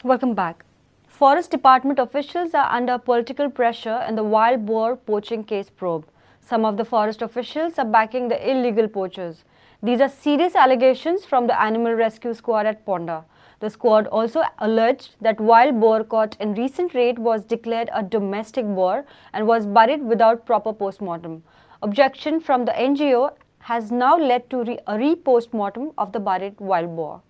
Welcome back. Forest Department officials are under political pressure in the wild boar poaching case probe. Some of the forest officials are backing the illegal poachers. These are serious allegations from the Animal Rescue Squad at Ponda. The squad also alleged that wild boar caught in recent raid was declared a domestic boar and was buried without proper postmortem. Objection from the NGO has now led to a re-postmortem of the buried wild boar.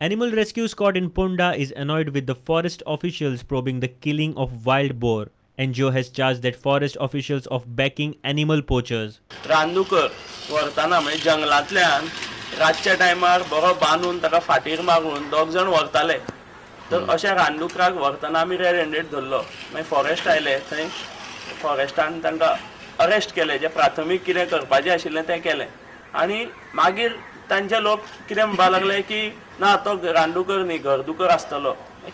Animal Rescue Squad in Ponda is annoyed with the forest officials probing the killing of wild boar. NGO has charged that forest officials of backing animal poachers. रानदुकर व्हरतना म्हणजे जंगलांतल्यान रातच्या टायमार बरो बांदून ताका फाटीर मारून दोग जाण व्हरताले. तर अशा रानदुकराक व्हरतना आमी रेड हँडेड धरलो. मागीर फॉरेस्ट आयले, थंय फॉरेस्टान तांकां अरेस्ट केले. जे प्राथमीक कितें करपाचें आशिल्लें तें केलें आनी मागीर तांचे लोक कितें म्हणपाक लागले की ना, तो रानदुकर न्ही, घरदुकर आसतलो.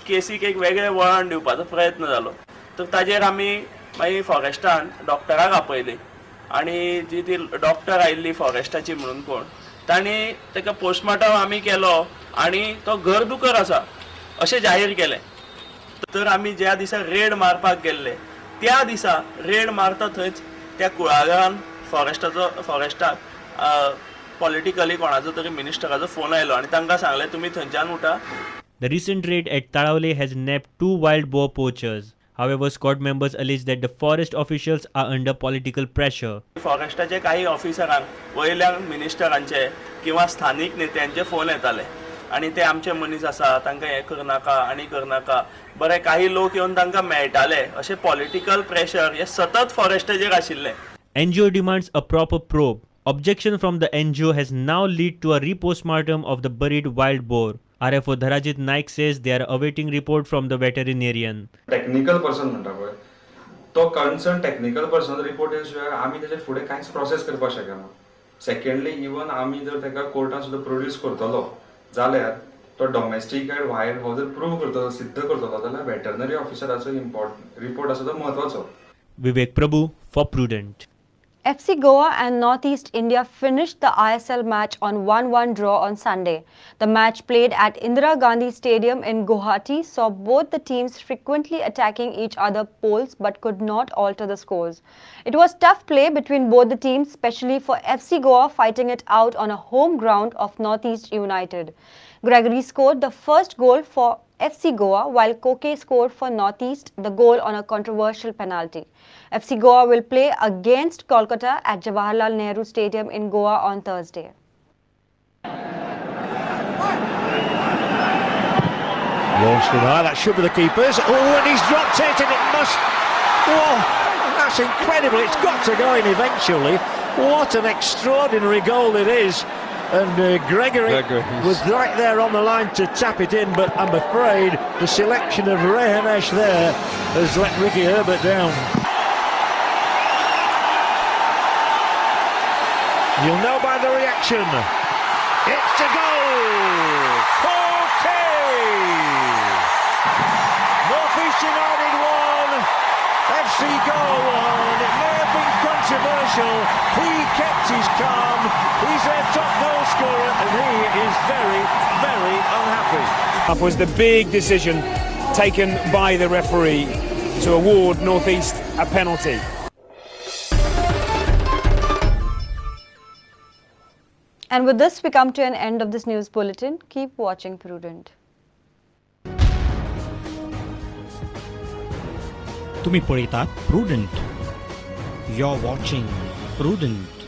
केसीक एक वेगळें वळण दिवपाचो प्रयत्न जालो. तर ताजेर आमी मागीर फॉरेस्टान डॉक्टराक आपयली आनी जी ती डॉक्टर आयिल्ली फॉरेस्टाची म्हणून कोण, तांणी ताका पोस्टमार्टम आमी केलो आनी तो घरदुकर आसा अशें जाहीर केलें. तर आमी ज्या दिसा रेड मारपाक गेल्ले त्या दिसा रेड मारता थंयच त्या कुळागरान फॉरेस्टाक पॉलिटिकली कोणाचो तरी मिनिस्टराचो फोन आयलो आनी तांकां सांगलें तुमी थंयच्यान उठा. The recent raid at Talavale has nabbed 2 wild boar poachers. However, squad members allege that the forest officials are under political pressure. फॉरेस्टाचे काही ऑफिसरांक वयल्या मिनिस्टरांचे किंवा स्थानीक नेत्यांचे फोन येताले आनी ते आमचे मनीस आसा, तांकां हें करनाका आनी करनाका. बरें, काही लोक येवन तांकां मेळटाले. अशें पॉलिटिकल प्रेशर हे सतत फॉरेस्टाचेर आशिल्लें. NGO demands a proper probe. Objection from the NGO has now led to a re-postmortem of the buried wild boar. RFO Dharajit Naik says they are awaiting report from the veterinarian. Technical person म्हणटा पळय, तो concern technical person report शिवाय आमी तेजे फुडें कांयच process करपाक शकना. सेकंडली, इवन आमी जर ताका कोर्टान सुद्दां प्रोड्यूस करतलो जाल्यार तो डोमेस्टिकेट वायल्ड हो जर प्रूव करतलो, सिद्ध करतलो जाल्यार वेटरनरी ऑफिसराचो इम्पॉर्टंट रिपोर्ट आसा तो म्हत्वाचो. Vivek Prabhu for Prudent. FC Goa and Northeast India finished the ISL match on 1-1 draw on Sunday. The match played at Indira Gandhi Stadium in Guwahati saw both the teams frequently attacking each other's poles but could not alter the scores. It was tough play between both the teams, especially for FC Goa fighting it out on a home ground of Northeast United. Gregory scored the first goal for FC Goa, while Koke scored for Northeast the goal on a controversial penalty. FC Goa will play against Kolkata at Jawaharlal Nehru Stadium in Goa on Thursday. Launched in high, that should be the keeper's. Oh, and he's dropped it, and it must... Oh, that's incredible. It's got to go in eventually. What an extraordinary goal it is. And Gregory was right there on the line to tap it in, but I'm afraid the selection of Rehenesh there has let Ricky Herbert down. You'll know by the reaction. It's a goal! Koke! Northeast United 1, FC Goa 1. It may have been controversial. He kept his calm. He's their top goal scorer, and he is very, very unhappy. That was the big decision taken by the referee to award Northeast a penalty. And with this, we come to an end of this news bulletin. Keep watching Prudent. तुम्ही पळयतात Prudent. You're watching Prudent.